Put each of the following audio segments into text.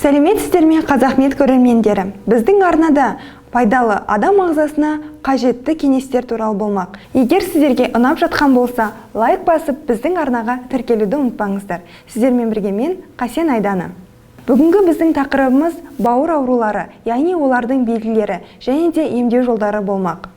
Сәлеметсіздер ме, Қазақмед көрермендері! Біздің арнада пайдалы, адам ағзасына қажетті кеңестер туралы болмақ. Егер сіздерге ұнап жатқан болса, лайк басып, біздің арнаға тіркелуді ұмытпаңыздар. Сіздермен бірге мен, Қасен Айдана. Бүгінгі біздің тақырыбымыз бауыр аурулары, яғни олардың белгілері және де емдеу жолдары болмақ.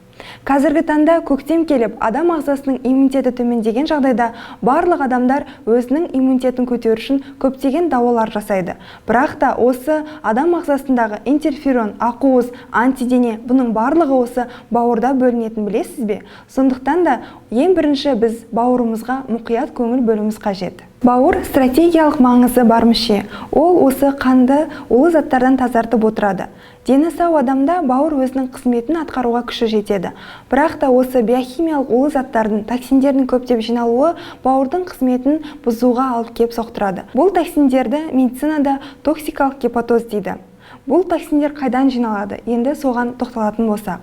Қазіргі таңда көктем келіп, адам ағзасының иммунитеті төмендеген жағдайда барлық адамдар өзінің иммунитетін көтеру үшін көптеген дауалар жасайды. Бірақ та осы адам ағзасындағы интерферон, ақуыз, антидене, бұның барлығы осы бауырда бөлінетінін білесіз бе? Сондықтан да ең бірінші біз бауырымызға мұқият көңіл бөлуіміз қажет. Бауыр стратегиялық маңызы бар мүше. Ол осы қанды улы заттардан тазартып отырады. Дені сау адамда бауыр өзінің қызметін атқаруға күші жетеді. Бірақ та осы биохимиялық улы заттардың, токсиндердің көптеп жиналуы бауырдың қызметін бұзуға алып кеп соқтырады. Бұл токсиндерді медицинада токсикалық гепатоз дейді. Бұл токсиндер қайдан жиналады? Енді соған тоқталатын болсақ.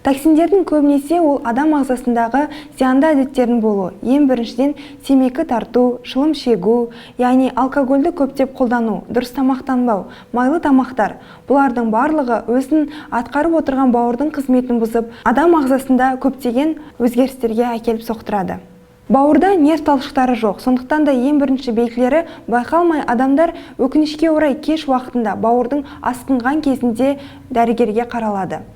Токсиндердің көбінесе ол адам ағзасындағы зиянды әдеттердің болуы. Ең біріншіден, темекі тарту, шылым шегу, яғни алкогольді көптеп қолдану, дұрыс тамақтанбау, майлы тамақтар. Бұлардың барлығы өзін атқарып отырған бауырдың қызметін бұзып, адам ағзасында көптеген өзгерістерге әкеліп соқтырады. Бауырда нерв талшықтары жоқ, сондықтан да ең бірінші белгілері байқалмай, адамдар өкінішке орай кеш уақытында, бауырдың асқынған кезінде дәрігерге қаралады.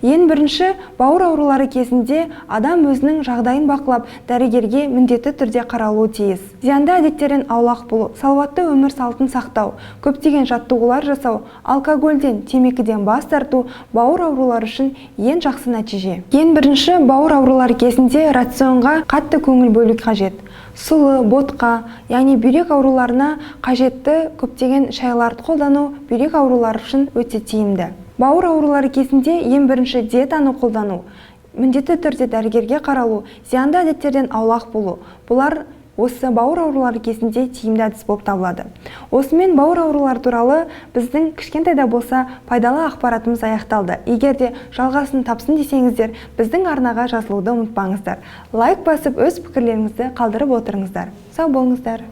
Ең бірінші бауыр аурулары кезінде адам өзінің жағдайын бақылап, дәрігерге міндетті түрде қаралуы тиіс. Зиянды әдеттерден аулақ болу, салауатты өмір салтын сақтау, көптеген жаттығулар жасау, алкогольден, темекіден бас тарту бауыр аурулары үшін ең жақсы нәтиже. Ең бірінші бауыр аурулары кезінде рационға қатты көңіл бөлу қажет. Сұлы, ботқа, яғни бүйрек ауруларына қажетті көптеген шайларды қолдану бүйрек аурулары үшін өте тиімді. Бауыр аурулары кезінде ең бірінші диетаны қолдану, міндетті түрде дәрігерге қаралу, зиянды әдеттерден аулақ болу. Бұлар осы бауыр аурулары кезінде тиімді әдіс болып табылады. Осымен бауыр аурулары туралы біздің кішкентай да болса пайдалы ақпаратымыз аяқталды. Егер де жалғасын тапсын десеңіздер, біздің арнаға жазылуды ұмытпаңыздар. Лайк басып, өз пікірлеріңізді қалдырып отырыңыздар. Сау болыңыздар.